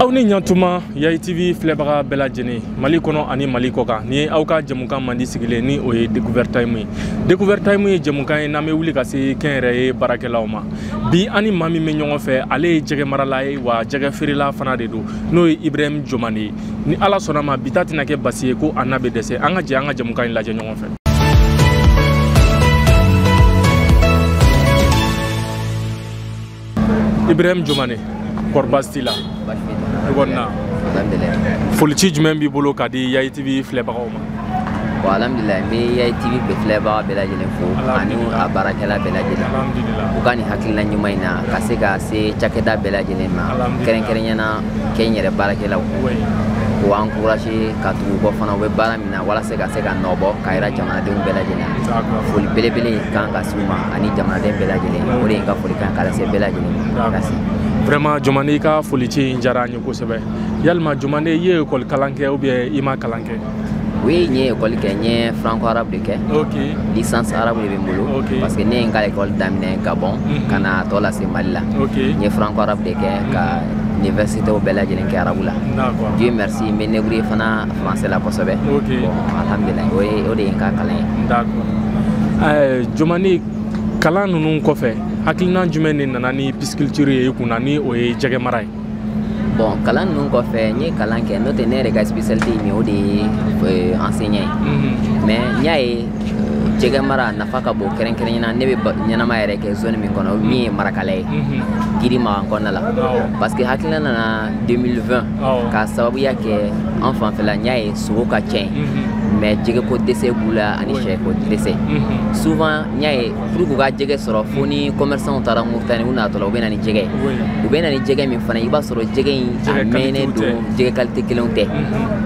Aw ni ɲantuma Yayi TV filɛbaga bɛɛ lajɛlen Mali kɔnɔ ani Mali kɔ kan, ni ye aw ka jɛmukan mandi sigilen ni o ye Découverte Time ye. Découverte Time ye jɛmukan ye n'an bɛ wuli ka se kɛnyɛrɛye baarakɛlaw ma. Bi an ni maa min bɛ ɲɔgɔn fɛ, ale ye jɛgɛmarala ye wa jɛgɛ feerela fana de don, n'o ye Ibrahim Jomane ye. Ni Ala sɔnna ma, bi ta tɛna kɛ basi ye ko a n'a bɛ dɛsɛ. An ka jɛ an ka jɛmukan in lajɛ ɲɔgɔn fɛ. Ibrahim Jomane, kɔri baasi t'i la? Folici jumɛn b'i bolo k'a di Yayi TV filɛbagaw ma? Bon, alhamdulillah, n bɛ Yayi TV filɛbaga bɛɛ lajɛlen fo ani a baarakɛla bɛɛ lajɛlen. U ka nin hakilina ɲuman in na ka se ka se cakɛda bɛɛ lajɛlen ma, kɛrɛnkɛrɛnnenya kɛnyɛrɛ baarakɛlaw, k'u encourager ka tugu u kɔ fana u bɛ baara min na walasa ka se ka nɔ bɔ ka yira jamanadenw bɛɛ lajɛlen. Foli belebele kan ka s'u ma ani jamanaden bɛɛ lajɛlen. O de ye n ka foli kan ka lase bɛɛ lajɛlen ma. Merci. Vraiment Jomane, i ka folici in diyara an ye kosɛbɛ. Yalima Jomane, i ye école kalan kɛ ou bien i ma kalan kɛ? Oui, n ye école kɛ, n ye franco arabe de kɛ. Licence arabe de bɛ n bolo. Parce que ne ye n ka école daminɛ Gabon ka na tɔ lase Mali la. N ye franco arabe de kɛ ka université bɛɛ lajɛlen kɛ arabu la. Dieu merci, n bɛ débrouiller fana français la kosɛbɛ. Bon, alhamdulillah, o de ye n ka kalan ye. D'accord. Jomane, kalan ninnu kɔfɛ, hakilina jumɛn de nana ni pisciculture ye i kunna, ni o ye jɛgɛ mara ye? Bon, kalan ninnu kɔfɛ, n ye kalan kɛ, n'o tɛ ne yɛrɛ ka spécialité ye min ye, o de ye enseignant ye. Mais n y'a ye jɛgɛ mara nafa ka bon, kɛrɛnkɛrɛnnenya la ne bɛ ɲɛnama yɛrɛ kɛ zone min kɔnɔ, min ye Marakala ye, Gidi Magan kɔnɔna la. Parce que hakilina nana 2020 k'a sababuya kɛ an fanfɛla, n y'a ye sogo ka ca yen, mais jɛgɛko dɛsɛ b'u la ani sɛko dɛsɛ. Souvent n y'a ye pour k'u ka jɛgɛ sɔrɔ, fo ni commerçant taara Mauritanie, u natɔ la u bɛ na ni jɛgɛ ye. U bɛ na ni jɛgɛ min fana, i b'a sɔrɔ jɛgɛ in a mɛnnen don, jɛgɛ qualité kelenw tɛ.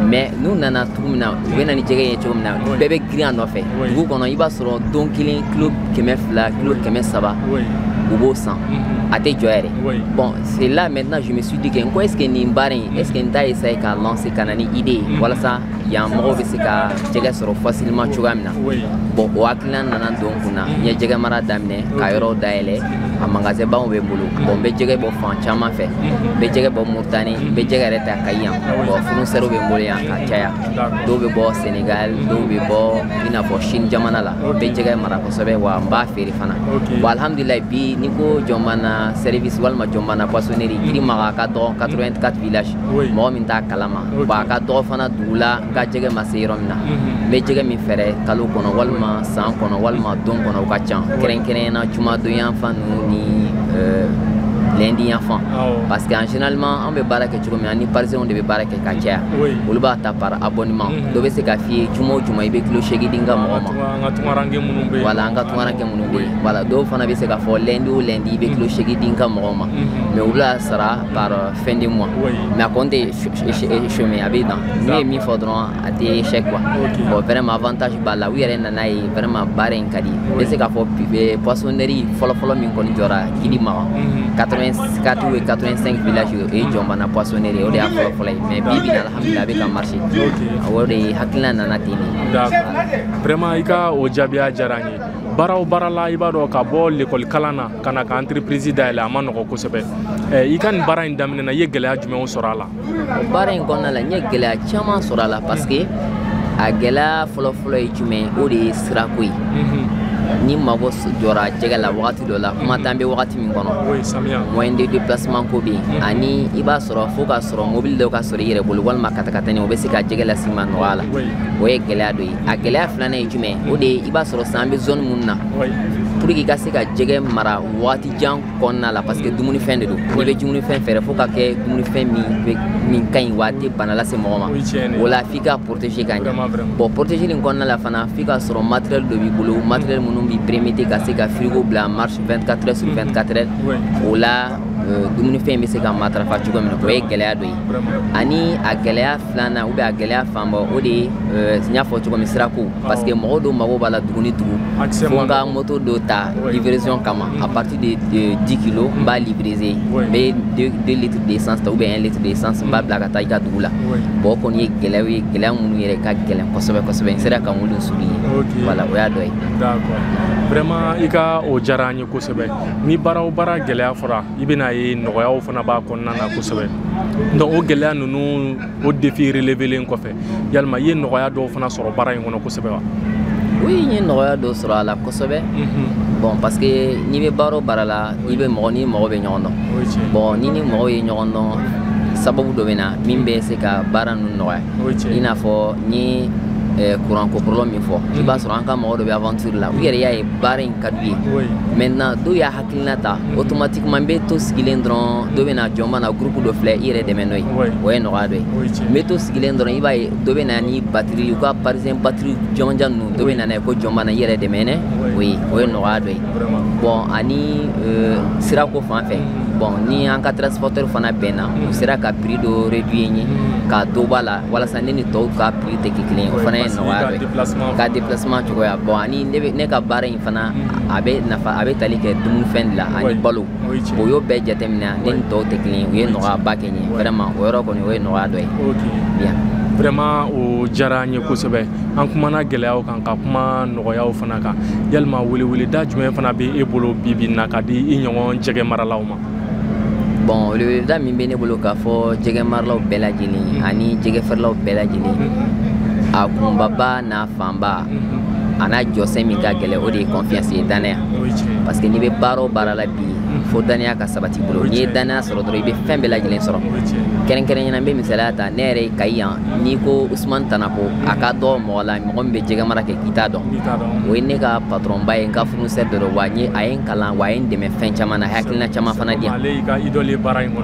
Mais n'u nana cogo min na, u bɛ na ni jɛgɛ ye cogo min na, bɛɛ bɛ girin a nɔfɛ. Dugu kɔnɔ i b'a sɔrɔ don kelen kilo 200, kilo 300, u b'o san, a tɛ jɔ yɛrɛ. Bon, c'est là maintenant je me suis dit que n ko est ce que nin baara in, est ce que n t'a essayer k'a lancer ka na ni idée ye walasa yan mɔgɔw bɛ se ka jɛgɛ sɔrɔ facilement cogoya min na. Bon, o hakilina nana don n kun na, n ye jɛgɛ mara daminɛ ka yɔrɔw dayɛlɛ, a magasin baw bɛ n bolo. Bon, n bɛ jɛgɛ bɔ fan caman fɛ, n bɛ jɛgɛ bɔ Mauritanie, n bɛ jɛgɛ yɛrɛ ta Kayi yan. Bon, fournisseurs bɛ n bolo yan ka caya, dɔw bɛ bɔ Sénégal, dɔw bɛ bɔ i n'a fɔ Chine jamana la. N bɛ jɛgɛ mara kosɛbɛ wa n b'a feere fana. Bon, alhamdulilayi, bi n'i ko Jɔnbana service walima Jɔnbana poissonnerie, Gidi Magan ka dɔgɔ 84 villages, mɔgɔ min t'a kalama. Bon, a ka dɔgɔ fana dugu la n ka jɛgɛ ma se yɔrɔ min na. N bɛ jɛgɛ min fɛɛrɛ kalo kɔnɔ walima san kɔnɔ walima don kɔnɔ, o ka ca, kɛrɛnkɛrɛnnenya la jumadon yanfan ninnu ni lundi yanfan. Parce que en généralement an bɛ baara kɛ cogo min na, ni parisiens de bɛ baara kɛ ka caya, olu b'a ta par abonnement. Dɔ bɛ se k'a f'i ye juma o juma i bɛ kilo 8 di n ka mɔgɔ ma. An ka tunkaranke minnu bɛ yen. Voilà, an ka tunkaranke minnu bɛ yen. Voilà, dɔw fana bɛ se k'a fɔ lundi o lundi i bɛ kilo 8 di n ka mɔgɔ ma. Mais olu b'a sara par fin de mois. Mais a kɔni tɛ chômer, a bɛ dan. N'u ye min fɔ dɔrɔn, a tɛ échec quoi. Bon, vraiment avantage b'a la, u yɛrɛ nana ye vraiment baara in ka di. N bɛ se k'a fɔ poissonnerie fɔlɔ-fɔlɔ min kɔni jɔra Gidi Magan, 84 ou 85 villages, o ye Jɔnbana poissonnerie, o de y'a fɔlɔ-fɔlɔ ye. Mais bi bi in na, alhamdulilah, a bɛ ka marcher. O de ye hakilina nana ten de. D'accord. Vraiment i ka o jaabiya diyara n ye. Baara o baara la, i b'a dɔn ka bɔ l'école kalan na ka na ka entreprise dayɛlɛ, a ma nɔgɔ kosɛbɛ. I ka nin baara in daminɛ na, i ye gɛlɛya jumɛnw sɔrɔ a la? O baara in kɔnɔna la, n ye gɛlɛya caman sɔrɔ a la, parce que a gɛlɛya fɔlɔ-fɔlɔ ye jumɛn ye, o de ye sirako ye. Ni mago jɔra jɛgɛ la wagati dɔ la, kuma t'an bɛ wagati min kɔnɔ, moyen de déplacement ko bɛ yen, ani i b'a sɔrɔ fo k'a sɔrɔ mobili dɔ ka sɔrɔ i yɛrɛ bolo walima katakatani, o bɛ se ka jɛgɛ las'i ma nɔgɔya la. O ye gɛlɛya dɔ ye. A gɛlɛya filanan ye jumɛn ye, o de ye i b'a sɔrɔ sisan an bɛ zone minnu na, pour que i ka se ka jɛgɛ mara waati jan kɔnɔna la, parce que dumunifɛn de don, n'i bɛ dumunifɛn feere, fo ka kɛ dumunifɛn min ka ɲi wa a tɛ bana lase mɔgɔ ma. O la f'i ka protéger ka ɲɛ. Bon, protéger nin kɔnɔna la fana, f'i ka sɔrɔ matériel dɔ b'i bolo, matériel minnu b'i permettre ka se ka frigo bila en marche 24 heures sur 24 heures. O la dumunifɛn bɛ se ka matarafa cogo min na, o ye gɛlɛya dɔ ye. Ani a gɛlɛya filanan ou bien a gɛlɛya fanba, o de ye n y'a fɔ cogo min, sirako, parce que mɔgɔw dɔw mago b'a la dugu ni dugu, fo n ka moto dɔ ta livraison kama. À partir de 10 kilos, n b'a livrer, n bɛ 2 litres d'essence ta ou bien 1 litre d'essence, n b'a bila ka taa i ka dugu la. Bon, o kɔni ye gɛlɛyaw ye, gɛlɛya minnu yɛrɛ ka gɛlɛn kosɛbɛ kosɛbɛ, n sera ka minnu souligner. Voilà, o y'a dɔ ye. D'accord. Vraiment i ka o diyara an ye kosɛbɛ. Ni baara o baara gɛlɛya fɔra, i bɛna ye. ye nɔgɔyaw fana b'a kɔnɔna na kosɛbɛ. Donc o gɛlɛya ninnu, o défi relevé kɔfɛ, yalima i ye nɔgɔya dɔw fana sɔrɔ baara in kɔnɔ kosɛbɛ wa? Oui, n ye nɔgɔya dɔ sɔrɔ a la kosɛbɛ. Bon, parce que n'i bɛ baara o baara la, i bɛ mɔgɔ ni mɔgɔ bɛ ɲɔgɔn dɔn. Bon, ni ni mɔgɔw ye ɲɔgɔn dɔn, sababu dɔ bɛ na min bɛ se ka baara ninnu nɔgɔya. I n'a fɔ n ye courant ko problème min fɔ, i b'a sɔrɔ an ka mɔgɔ dɔ bɛ aventure la, u yɛrɛ y'a ye baara in ka d'u ye. Maintenant dɔw y'a hakilina ta, automatiquement n bɛ to sigilen dɔrɔn, dɔ bɛ na jɔn na groupe dɔ filɛ, i yɛrɛ dɛmɛ n'o ye, o ye nɔgɔya dɔ ye. N bɛ to sigilen dɔrɔn, i b'a ye dɔ bɛ na ni batterie, u ka parisien batterie jɔnjan ninnu, dɔ bɛ na n'a ye ko jɔn na i yɛrɛ dɛmɛ nɛ o ye, o ye nɔgɔya dɔ ye. Bon, ani sirako fan fɛ, bon, ni an ka transporteur fana bɛnna, u sera ka prix dɔ réduire n ye ka dɔ b'a la walasa ne ni tɔw ka prix tɛ kɛ kelen ye, o fana ye nɔgɔya dɔ ye ka déplacement cogoya. Bon, ani ne ka baara in fana, a bɛ nafa, a bɛ tali kɛ dumunifɛn de la ani balo. Bon, o y'o bɛɛ jateminɛ, ne ni tɔw tɛ kelen ye, u ye nɔgɔyaba kɛ n ye vraiment, o yɔrɔ kɔni, o ye nɔgɔya dɔ ye bien. Vraiment, o diyara an ye kosɛbɛ. An kumana gɛlɛyaw kan, ka kuma nɔgɔyaw fana kan. Yalima weleweleda jumɛn fana bɛ e bolo bi bi in na ka di i ɲɔgɔn jɛgɛ maralaw ma? Bon, weleweleda min bɛ ne bolo k'a fɔ jɛgɛ maralaw bɛɛ lajɛlen ani jɛgɛ feerelaw bɛɛ lajɛlen, a kunbaba n'a fanba a n'a jɔsen min ka gɛlɛn, o de ye confiance ye, danaya. Parce que n'i bɛ baara o baara la bi, fo danaya ka sabati bolo. N'i ye danaya sɔrɔ dɔrɔn, i bɛ fɛn bɛɛ lajɛlen sɔrɔ. Kɛrɛnkɛrɛnnenya la, n bɛ misaliya ta ne yɛrɛ Kayi yan, n'i ko Usumani Tanako, a ka dɔgɔ mɔgɔ la, mɔgɔ min bɛ jɛgɛ mara kɛ k'i t'a dɔn, o ye ne ka patron ba ye, n ka fournisseur dɔ don. Wa n ye a ye n kalan, wa a ye n dɛmɛ fɛn caman na, hakilina caman fana di yan.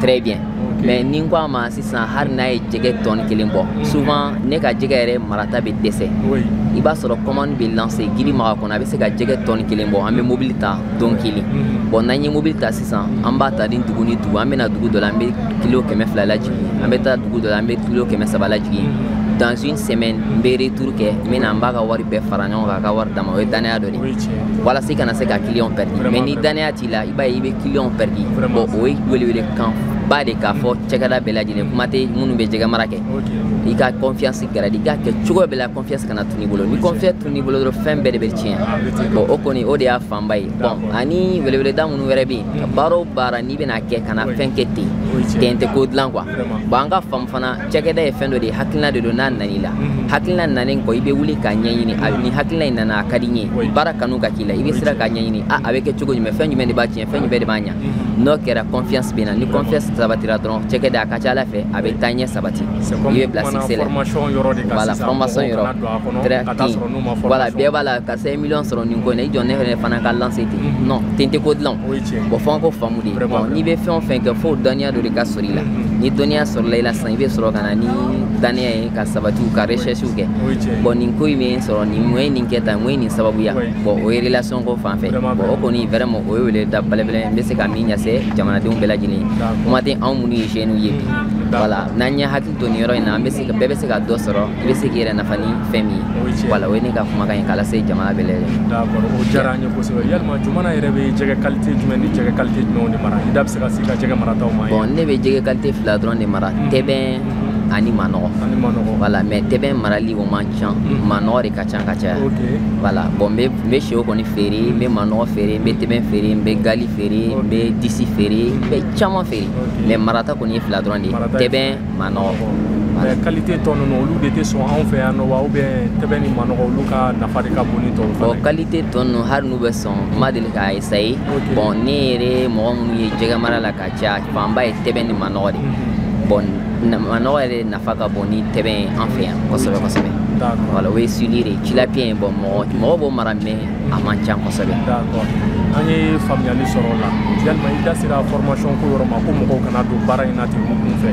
Très bien. Mais ni n ko a ma sisan, hali n'a ye jɛgɛ tɔni kelen bɔ, souvent ne ka jɛgɛ yɛrɛ marata bɛ dɛsɛ. I b'a sɔrɔ commande bɛ lancer Girimaga kɔnɔ, a bɛ se ka jɛgɛ tɔni kelen bɔ, an bɛ mobili ta don kelen. Bon, n'an ye mobili ta sisan, an b'a ta ni dugu ni dugu, an bɛ na dugu dɔ la, an bɛ kilo 200 lajigin, an bɛ taa dugu dɔ la, an bɛ kilo 300 lajigin. Dans une semaine, n bɛ retour kɛ, n bɛ na, n b'a ka wari bɛɛ fara ɲɔgɔn kan, ka wari d'a ma. O ye danaya dɔ de ye walasa i kana se ka client perdu. Mais ni danaya t'i la, i b'a ye i bɛ client perdu. Bon, o ye welewele kan ba de k'a fɔ cakɛda bɛɛ lajɛlen, kuma tɛ minnu bɛ jɛgɛ mara kɛ, i ka confiance garder, i k'a kɛ cogo bɛɛ la confiance kana tunu i bolo. Ni confiance tunu i bolo dɔrɔn, fɛn bɛɛ de bɛ tiɲɛ. Bon, o kɔni, o de y'a fanba ye. Bon, ani weleweleda minnu wɛrɛ bɛ yen, baara o baara n'i bɛna kɛ, kana fɛn kɛ ten ten tɛ ko dilan quoi. Bon, an ka faamu fana, cakɛda ye fɛn dɔ de ye, hakilina de don. N'a nan'i la, hakilina nanen kɔ, i bɛ wuli k'a ɲɛɲini. Ni hakilina in nana, a ka di n ye, baara kanu ka k'i la, i bɛ sira k'a ɲɛɲini, a bɛ kɛ cogo jumɛn, fɛn jumɛn de b'a tiɲɛ, fɛn jumɛn de b'a ɲɛ. N'o kɛra, confiance bɛ na. Ni confiance sabatira dɔrɔn, cakɛda a ka ca Ala fɛ, a bɛ taa ɲɛ sabati, i bɛ bila succès la. Voilà, formation yɔrɔ très, voilà, bɛɛ b'a la karisa ye miliyɔn sɔrɔ nin ko in na, i jɔ ne fɛnɛ fana ka lancer ten. Non, ten tɛ ko dilan. Bon, fo an ko faamu de. Bon, n'i bɛ fɛn o fɛn kɛ, fo dɔnniya dɔ de ka sɔrɔ i la. Ni dɔnniya sɔrɔla i la sisan, i bɛ sɔrɔ ka na ni danaya ye ka sabati, ka recherche kɛ. Bon, nin ko in bɛ n sɔrɔ nin, mun ye nin kɛ tan, mun ye nin sababuya? Bon, o ye relation ko fan fɛ. Bon, o kɔni vraiment, o ye weleda belebele n bɛ se ka min ɲɛse jamanadenw bɛɛ lajɛlen ye, kuma tɛ anw minnu ye jeunes ye bi. Voilà, n'an ye hakili to nin yɔrɔ in na, an bɛ se ka bɛɛ bɛ se ka dɔ sɔrɔ, i bɛ se k'i yɛrɛ nafa ni fɛn min ye. Voilà, o ye ne ka kumakan ye k'a lase jamana bɛɛ lajɛlen. D'accord, o diyara an ye kosɛbɛ. Yalima Jumana yɛrɛ bɛ jɛgɛ qualité jumɛn ni jɛgɛ qualité jumɛnw de mara? I da bɛ se ka se i ka jɛgɛ marataw ma? Bon, ne bɛ jɛgɛ qualité fila dɔrɔn de mara, tɛbɛn ani manɔgɔ. Ani manɔgɔ. Voilà, mais tɛbɛn marali o man ca, manɔgɔ de ka ca ka caya. Voilà, bon, n bɛ sɛw kɔni feere, n bɛ manɔgɔ feere, n bɛ tɛbɛn feere, n bɛ gali feere, n bɛ disi feere, n bɛ caman feere. Mais marata kɔni ye fila dɔrɔn de ye, tɛbɛn, manɔgɔ. Mais qualité tɔ ninnu, olu de tɛ sɔn anw fɛ yan nɔ wa, ou bien tɛbɛn ni manɔgɔ, olu ka nafa de ka bon ni tɔw fana ye? Bon, qualité tɔ ninnu, hali n'u bɛ sɔn, n ma deli k'a essayer. Bon, ne yɛrɛ mɔgɔ minnu ye jɛgɛ mara la ka caya, fanba ye tɛbɛn ni manɔgɔ de. Bon, manɔgɔ yɛrɛ nafa ka bon ni tɛbɛn ye an fɛ yan kosɛbɛ kosɛbɛ. Voilà, o ye silure ye, tilapia ye. Bon, mɔgɔ b'o mara, mais a man ca kosɛbɛ. D'accord, an ye faamuyali sɔrɔ o la. Yalima i da sera formation ko yɔrɔ ma, ko mɔgɔw kana don baara in na ten u kun fɛ.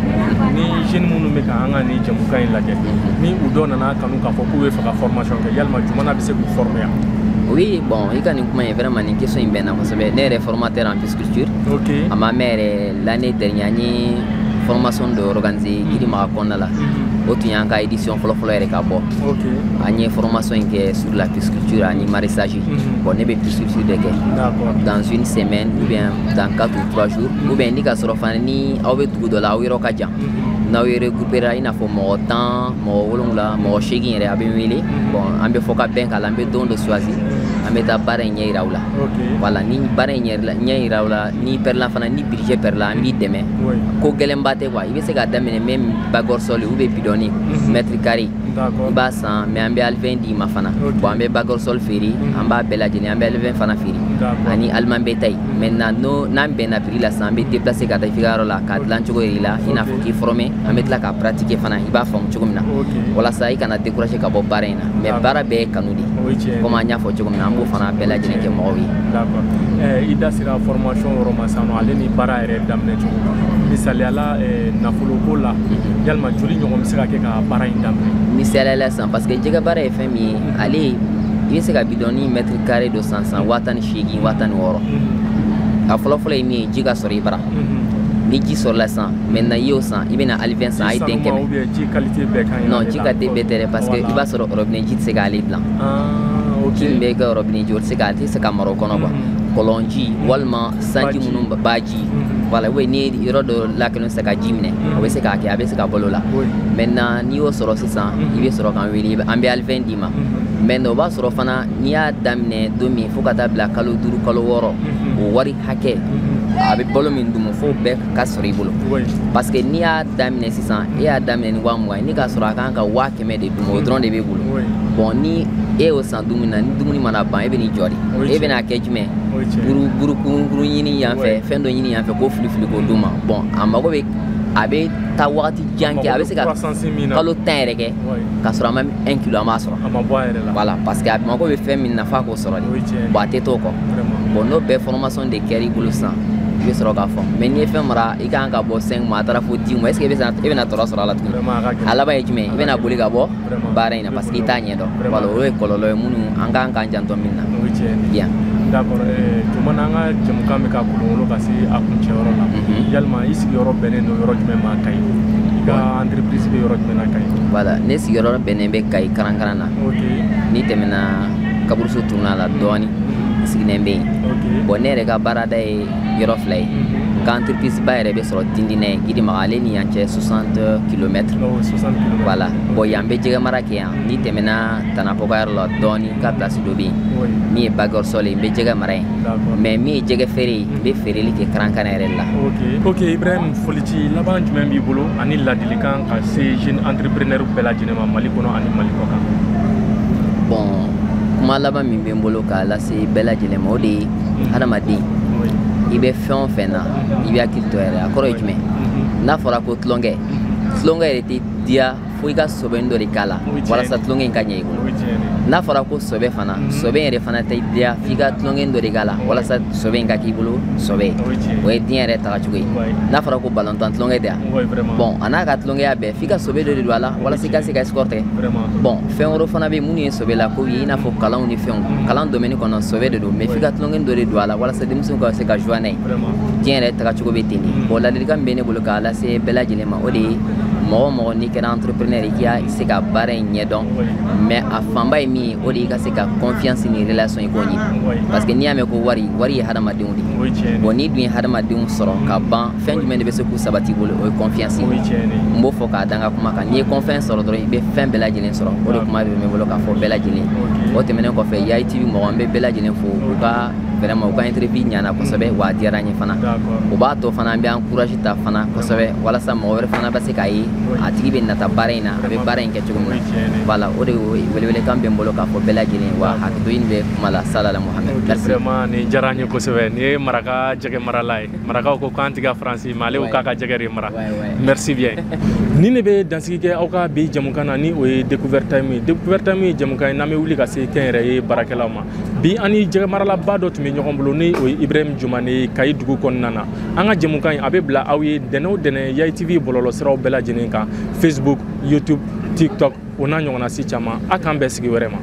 Ni jeune minnu bɛ ka an ka nin jɛmukan in lajɛ, ni u dɔ nana kanu k'a fɔ k'u bɛ fɛ ka formation kɛ, yalima Jumana bɛ se k'u former yan? Oui, bon, i ka nin kuma in, vraiment nin question in bɛnna kosɛbɛ. Ne yɛrɛ formateur en pisciculture. A ma mɛn yɛrɛ, l'année dernière, an ye formation dɔ organiser Girimaga kɔnɔna la. O tun y'an ka édition fɔlɔ-fɔlɔ yɛrɛ ka bɔ. An ye formation in kɛ sur la pisciculture ani maraîchage. Bon, ne bɛ pisciculture de kɛ. Dans une semaine ou bien dans 4 ou 3 jours, ou bien ni ka sɔrɔ fana, ni aw bɛ dugu dɔ la, aw yɔrɔ ka jan, n'aw ye regroupera, i n'a fɔ mɔgɔ 10, mɔgɔ 7, mɔgɔ 8 yɛrɛ, a bɛ n wele. Bon, an bɛ fɔ ka bɛn k'a la, an bɛ don dɔ choisir, an An bɛ taa baara in ɲɛ yira u la. Voilà, ni baara in ɲɛ yira u la, ni pɛrɛla fana, ni budget pɛrɛla, an b'i dɛmɛ. Ko gɛlɛnba tɛ quoi, i bɛ se k'a daminɛ même bac hors sol ou bien bidonni mètre carré. I b'a san, mais an bɛ alevin d'i ma fana. Bon, an bɛ bac hors sol feere, an b'a bɛɛ lajɛlen, an bɛ alevin fana feere. Ani aliment bétail. Maintenant n'an bɛnna prix la sisan, an bɛ déplacer ka taa f'i ka yɔrɔ la k'a dilan cogo yir'i la, i n'a fɔ k'i former, an bɛ tila k'a pratiquer fana, i b'a faamu cogo min na. Walasa i kana décourager ka bɔ baara in na. Mais baara bɛɛ ye kanu de ye. Comme an y'a fɔ cogo min na, an b'o fana bɛɛ lajɛlen kɛ mɔgɔw ye. D'accord. I da sera formation yɔrɔ ma sisan nɔ, ale ni baara yɛrɛ daminɛ cogo. Misaliyala, nafoloko la, yalima joli ɲɔgɔn bɛ se ka kɛ ka baara in daminɛ? Misaliya la sisan, parce que jɛgɛ baara ye fɛn min ye, ale i bɛ se ka bidɔnni mètre carré dɔ san sisan 18 000, 16 000. A fɔlɔ-fɔlɔ ye min ye, ji ka sɔrɔ i bara. Ni ji sɔrɔla sisan, maintenant i y'o san, i bɛna alevin san, a ye den 100. Ji qualité bɛɛ ka ɲi? Non, ji qualité bɛɛ tɛ dɛ, parce que i b'a sɔrɔ robinet ji tɛ se k'ale dilan. Ji min bɛ kɛ robinet ji, o tɛ se ka, a tɛ se ka mara o kɔnɔ quoi. Kɔlɔnji walima sanji minnu baji, voilà, ou ni yɔrɔ dɔ lakɛlen sisan ka ji minɛ, o bɛ se k'a kɛ, a bɛ se ka balo la. Maintenant n'i y'o sɔrɔ sisan, i bɛ sɔrɔ k'an wele, an bɛ alevin d'i ma. Maintenant o b'a sɔrɔ fana n'i y'a daminɛ don min fo ka taa bila kalo 5, kalo 6, o wari hakɛ a bɛ balo min dun, fo bɛɛ ka sɔrɔ i bolo. Parce que n'i y'a daminɛ sisan, e y'a daminɛ ni 20 000 ye, ni k'a sɔrɔ a kan ka 100 000 de dun, o dɔrɔn de b'e bolo. Bon, ni e y'o san dumuni na, ni dumuni mana ban, e bɛ n'i jɔ de, e bɛna kɛ jumɛn? Buru buru kurun ɲini yan fɛ, fɛn dɔ ɲini yan fɛ, k'o fili fili k'o d'u ma. Bon, a mago bɛ, a bɛ taa wagati jan kɛ, a bɛ se ka kalo 10 yɛrɛ kɛ k'a sɔrɔ a ma 1 kilo a m'a sɔrɔ. Voilà, parce que a mago bɛ fɛn min na f'a k'o sɔrɔ de. Bon, a tɛ t'o kɔ. Bon, n'o bɛɛ formation de kɛr'i bolo sisan, i bɛ sɔrɔ k'a fɔ. Mais n'i ye fɛn mara, i kan ka bɔ 5 mois, a taara fo 10 mois, est ce que e bɛna tɔɔrɔ sɔrɔ a la tuguni? A laban ye jumɛn ye? I bɛna boli ka bɔ baara in na parce que i t'a ɲɛdɔn. Voilà, o ye kɔlɔlɔ ye minnu an kan k'an janto min na. Bien. D'accord. Jumana, an ka jɛmukan bɛ ka kolonkolon ka se a kuncɛyɔrɔ la. Yalima i sigiyɔrɔ bɛnnen don yɔrɔ jumɛn ma Kayi? I ka entreprise bɛ yɔrɔ jumɛn na Kayi? Voilà, ne sigiyɔrɔ bɛnnen bɛ Kayi Karankaran na. N'i tɛmɛna kaburuso tournant la dɔɔni, n sigilen bɛ yen. Bon, ne yɛrɛ ka baarada ye yɔrɔ 2 ye. N ka entreprise ba yɛrɛ bɛ sɔrɔ Dindinɛ ye, Gidimaga, ale ni yan cɛ 60 kilomètres. Voilà. Bon, yan bɛ jɛgɛ mara kɛ yan. N'i tɛmɛna Tanapɔ ka yɔrɔ la dɔɔni, n ka place dɔ bɛ yen min ye bac hors sol ye, n bɛ jɛgɛ mara yen. Mais min ye jɛgɛ feere ye, n bɛ feereli kɛ Karankaran yɛrɛ la. Ok, Ibrahim, folici laban jumɛn b'i bolo ani ladilikan ka se jeune entrepreneur bɛɛ lajɛlen ma Mali kɔnɔ ani Mali kɔ kan? Bon, kuma laban min bɛ n bolo k'a lase bɛɛ lajɛlen ma, o de ye hadamaden, i bɛ fɛn o fɛn na, i bɛ hakili to yɛrɛ. A kɔrɔ ye jumɛn? N'a fɔra ko tulonkɛ, tulonkɛ yɛrɛ tɛ diya fo i ka sɔbɛn dɔ de k'a la walasa tulonkɛ in ka ɲɛ i bolo. N'a fɔra ko sɔbɛ fana, sɔbɛ yɛrɛ fana tɛ diya f'i ka tulonkɛ dɔ de k'a la walasa sɔbɛ in ka k'i bolo sɔbɛ ye. O ye diɲɛ yɛrɛ tagacogo ye. N'a fɔra ko balontan tulonkɛ tɛ yan, bon, a n'a ka tulonkɛya bɛɛ, f'i ka sɔbɛ dɔ de don a la walasa i ka se ka score tigɛ. Bon, fɛn wɛrɛ fana bɛ yen minnu ye sɔbɛ la kow ye, i n'a fɔ kalanw ni fɛnw. Kalan domaine kɔnɔ, sɔbɛ de don, mais f'i ka tulonkɛ dɔ de don a la walasa denmisɛnw ka se ka jouer n'a ye. Diɲɛ yɛrɛ tagacogo bɛ ten de. Bon, ladilikan min bɛ ne bolo k'a lase bɛɛ lajɛlen ma, o de ye mɔgɔ o mɔgɔ n'i kɛra entrepreneur, i k'i se ka baara in ɲɛdɔn, mais a fanba ye min ye, o de ye i ka se ka confiance ni relation i k'o ɲini, parce que n'i y'a mɛn ko wari, wari ye hadamadenw de ye. Bon, n'i dun ye hadamadenw sɔrɔ ka ban, fɛn jumɛn de bɛ se k'u sabati i bolo? O ye confiance ye. N b'o fɔ k'a da n ka kuma kan, n'i ye confiance sɔrɔ dɔrɔn, i bɛ fɛn bɛɛ lajɛlen sɔrɔ. O de kuma bɛ n bolo k'a fɔ bɛɛ lajɛlen. O tɛmɛnen kɔfɛ, Yayi TV mɔgɔ, n bɛ bɛɛ lajɛlen fo u ka vraiment u ka interview ɲana kosɛbɛ, wa a diyara n ye fana. O b'a to fana an bɛ an courage ta fana kosɛbɛ walasa mɔgɔ wɛrɛ fana bɛ se k'a ye a tigi bɛ nata baara in na, a bɛ baara in kɛ cogo min na. Voilà, o de welewelekan bɛ n bolo k'a fɔ bɛɛ lajɛlen, wa hakɛto ɲini bɛ kuma la. Salala Muhammed, merci. Vraiment, nin diyara n ye kosɛbɛ. Nin ye maraka jɛgɛ marala ye. Marakaw ko k'an tɛ ka faransi mais ale ko k'a ka jɛgɛ de mara. Merci bien. Nin de bɛ dansigi kɛ aw ka bi jamukan na, ni o ye Découverte Time ye. Découverte Time ye jamukan ye n'an bɛ wuli ka se kɛnyɛrɛye baarakɛlaw ma. Bi an ni jɛgɛ maralaba dɔ tun bɛ ɲɔgɔn bolo, ni o ye Ibrahim Jumane ye Kayi dugu kɔnɔna na. An ka jamukan in, a bɛ bila aw ye dɛnɛ o dɛnɛ Yayi TV bɔlɔlɔ siraw bɛɛ lajɛlen kan, Facebook, YouTube, TikTok, o n'a ɲɔgɔnna si caman. A k'an bɛn sigi wɛrɛ ma.